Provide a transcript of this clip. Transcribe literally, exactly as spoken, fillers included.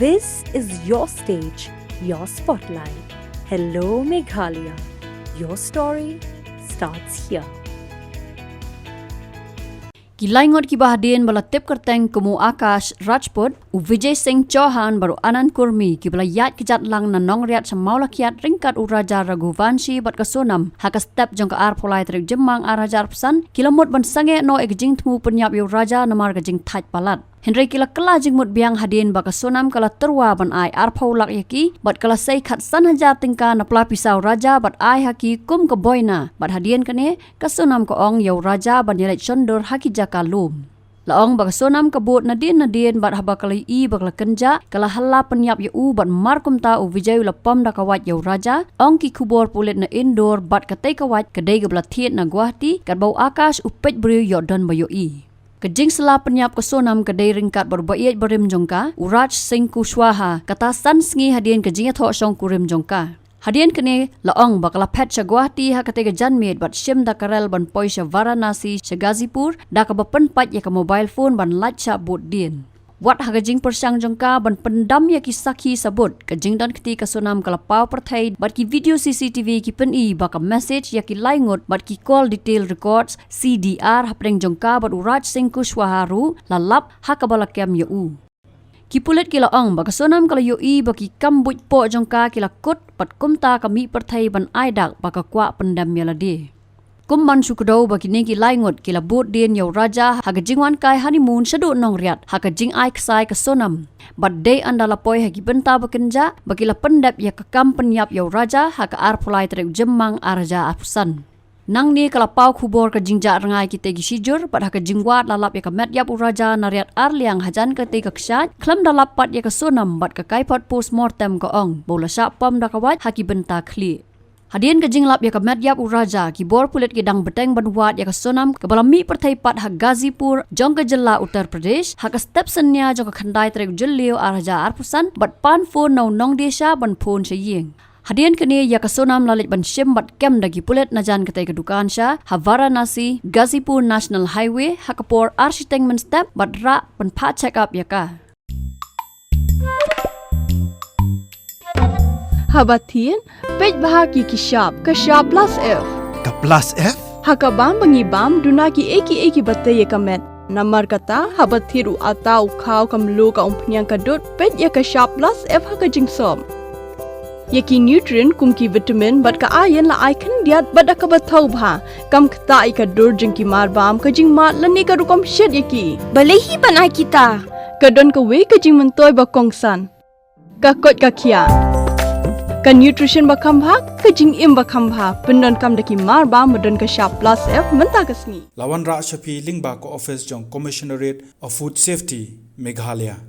This is your stage, your spotlight. Hello, Meghalaya. Your story starts here. Ki laingut kiba hadien ba la tip kyrteng kum u Akash Rajput, u Vijay Singh Chauhan bad u Anand Kurmi kiba la ïaid kjat lang na Nongriat sha Mawlakhiat ryngkat u Raja Raghuvanshi bad ka Sonam ha ka step jong ka arphew lai tarik Jymmang ar hajar arphew san, ki la mut ban sangeh noh ïa ka jingthmu pynïap ïa u Raja namar ka jingthait palat. Hynrei ki la kylla jingmut biang hadien ba ka Sonam ka la tyrwa ban ai arphew lak ïa ki bad ka la sei khatsan hajar tyngka na pla pisa u Raja bad ai ha ki kum ka boina, bad hadien kane ka Sonam ka ong ïa u Raja ban ïaleit shondur ha ki jaka lum. La ong ba ka Sonam ka bud nadien nadien bad haba ka la ïohi ba ka la kynjah, ka la halla pynïap ïa u bad mar kumta u Vijay u la pom da ka wait ïa u Raja, ong ki khubor pulit na Indore. Bad katei ka wait ka dei kaba la thied na Guwahati katba u Akash u peit briew ïoh don ba ïohi. Ka jingsylla pynïap ka Sonam ka dei ryngkat bad u ba ïeit barim jong ka, u Raj Singh Kushwaha, kata san sngi hadien ka jingïathoh shongkurim jong ka. Hadien kane la ong ba ka la phet sha Guwahati ha katei ka janmiet bad shim da ka rel ban poi sha Varanasi sha Ghazipur da kaba pynpait ïa ka mobile phone ban lait shah bud dien. Wat ha ka jingpyrshang jong ka ban pyndam ïa ki sakhi sabut, ka jingdon kti ka Sonam ka la paw pyrthei bad ki video C C T V ki pyni ba ka message ïa ki laingut bad ki call detail records, C D R, hapdeng jong ka bad u Raj Singh Kushwaha ruh la lap ha kaba la kem ïa u. Ki pulit ki la ong ba ka Sonam ka la ïohi ba ki kam buit poh jong ka ki la kut bad kumta ka mih pyrthei ban ai dak ba ka kwah pyndem ïa lade. Kum ban shu kdew ba kine ki laingut ki la bud dien ïa u Raja ha ka jingwan kai honeymoon shaduh Nongriat ha ka jingai ksai ka Sonam. Bad dei ynda la poi ha ki bynta ba kynjah ba ki la pyndep ïa ka kam pynïap ïa u Raja ha ka arphew lai tarik Jymmang ar hajar arphew san. Nangne ka la paw khubor ka jingjah rngai kitei ki shijur, bad ha ka jingwad la lap ïa ka met ïap u Raja na riat arliang hajan katei ka kshaid, khlem da lap pat ïa ka Sonam, bad ka kaipot postmortem ka ong ba u la shah pom da ka wait ha ki bynta khlieh. Hadien ka jinglap ïa ka met ïap u Raja, ki bor pulit ki dang bteng ban wad ïa ka Sonam kaba la mih pyrthei pat ha Ghazipur jong ka jylla Uttar Pradesh ha ka step synñia jong ka khyndai tarik Jylliew ar hajar arphew san, bad pan phone na u nongdie sha ban phone sha ïing. Hadien kane ïa ka Sonam la leit ban shim bad kem da ki pulit na jan katei ka dukan sha ha Varanasi, Ghazipur National Highway, ha ka por ar shiteng mynstep, bad rah ban phah check up ïa ka. Haba thied, peit bha ki ki shap, ka shap plus F. Ka plus F? Ha ka bam ba ngi bam, duna ki ei ki ei kiba tei ïa ka met. Namar kata, haba thied u atta, u khaw, ka mluh, ka umphniang, ka dud, peit ïa ka shap plus F ha ka jingsop. Ïa ki nutrient kum ki vitamin bad ka iron la ai khyndiat bad da kaba thaw bha. Kam ktah ïa ka dur jong ki marbam, ka jingmad lane ka rukom shet ïa ki. Balei hi ban ai kita? Ka don kawei ka jingmyntoi ba kongsan. Ka koit ka khiah. Ka nutrition ba kham bha, ka jingim ba kham bha. Pyndonkam da ki marbam ba don ka shap plus F mynta ka sngi. La wanrah sha phi lyngba ka office jong Commissionerate of Food Safety, Meghalaya.